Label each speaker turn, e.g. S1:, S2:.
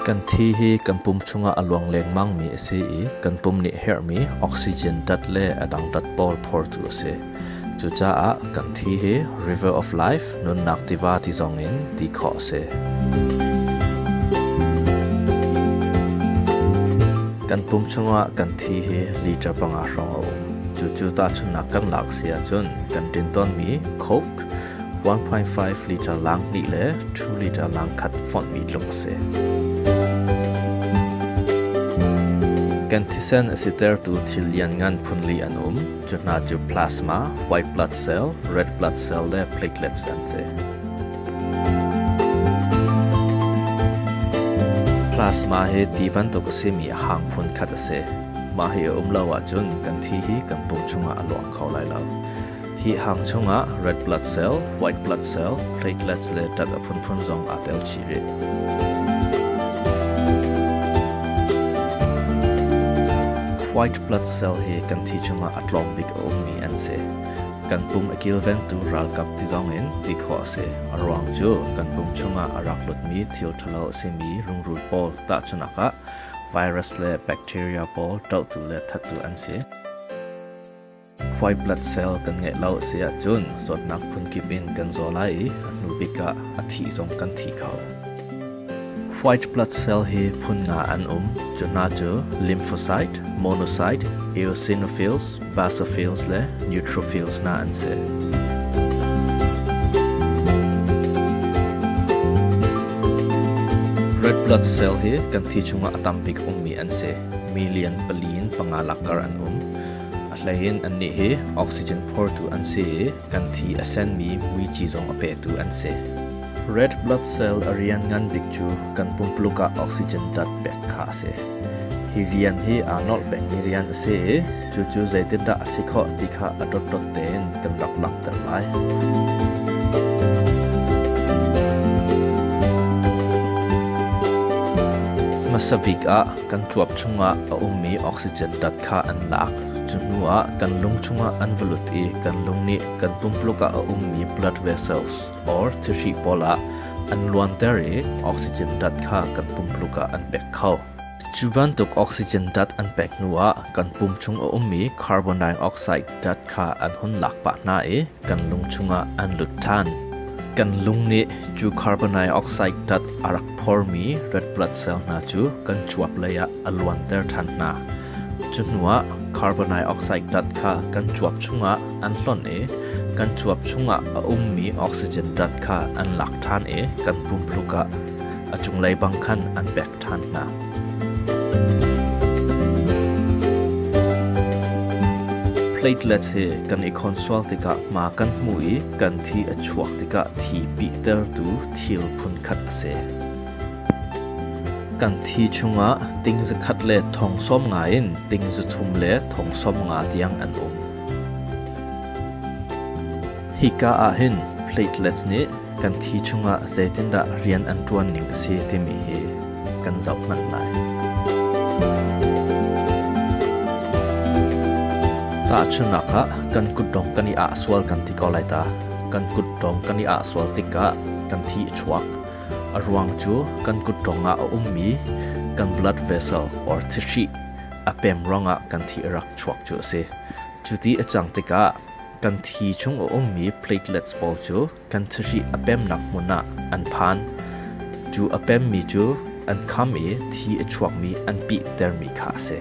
S1: Kan thi hi kan pum chungah a luang lengmangmi a si i kan pum nih herhmi oxygen dat le a dang dat pawl phortu a si. Cucaah kan thi hi River of Life, nunnak tiva ti zong in ti khawh a si. Kan pum chungah kan thi hi liter panga hrawng a um. Cucu tahchunhnak kan lak si ahcun kan din tawnmi Coke 1.5 liter lang hnih le 2 liter lang khat fonhmi tluk a si. Kan thisen a sitertu thil lianngan phunli an um. Cu hna cu plasma, white blood cell, red blood cell le platelets an si. Plasma hi ti bantuk a simi a hang phun khat a si. Mah hi a um lo ahcun kan thi hi kan pum chungah a luang kho lai lo. Hi hang chungah red blood cell, white blood cell, platelets le tat a phunphun zong aa tel chih rih. White blood cell hi kan thi chungah a tlawm bik a ummi an si. Kan pum a kilvengtu ralkap ti zong in ti khawh a si. A ruang cu kan pum chungah a rak lutmi thil ṭhalo a simi rungrul pawl tahchunak ah virus le bacteria pawl ṭohtu le thattu an si. White blood cell kan ngeih lo a si ahcun zawtnak phunkip in kan zaw lai i a hnu bik ah a thih zong kan thi kho. White blood cell hi phun nga an um. Cu hna cu lymphocyte, monocyte, eosinophils, basophils le neutrophils hna an si. Red blood cell hi kan thi chungah a tam bik ummi an si. Million pali in panga lakkar an um. A hleiin annih hi oxygen phortu an si i kan thi a senmi muici zong a petu an si. Red blood cell a rian ngan bik cu kan pumpuluk ah oxygen dat pek kha a si. Hi rian hi aa nolh pengmi rian a si i cucu zeitindah a si khawh ti kha a dotdot tein kan rak langhter lai. Hmasa bik ah kan cuap chungah a ummi oxygen dat kha an lak. Cu hnuah kan lung chungah an va lut i kan lung nih kan pumpuluk ah a ummi blood vessels or thihri pawl ah an luanter i oxygen dat kha kan pumpuluk ah an pek kho. Cu bantuk oxygen dat an pek hnuah kan pum chung a ummi carbon dioxide dat kha an hun lak pah hna i kan lung chungah an lut ṭhan. Kan lung nih cu carbon dioxide dat a rak phormi red blood cell hna cu kan cuap lei ah a luanter ṭhan hna. Cu hnuah carbon dioxide dat kha kan cuap chungah an hlonh i kan cuap chungah a ummi oxygen dat kha an lak ṭhan i kan pumpluk ah a cunglei bang khan an pek ṭhan hna. Platelets hi kan i khon sual tikah hma kan hmu i kan thi a chuak tikah thi pihtertu thil phunkhat a si. Kan thi chungah ting zakhat le thong sawm nga in ting zathum le thong sawm nga tiang an um. Hika ah hin platelets nih kan thi chungah zeitindah rian an ṭuan ning a si timi hi kan zoh hmanh lai. Tahchunhnak ah kan kutdong kan i ah sual kan ti ko lai ta. Kan kutdong kan i ah sual tikah kan thi a chuak. A ruang cu kan kutdong ah a ummi kan blood vessel or thihri a pem ruangah kan thi a rak chuak cu a si. Cu ti a cang tikah kan thi chung a ummi platelets pawl cu kan thihri a pemnak hmun ah an phan. Cu a pemmi cu an kham i thi a chuakmi an pihtermi kha a si.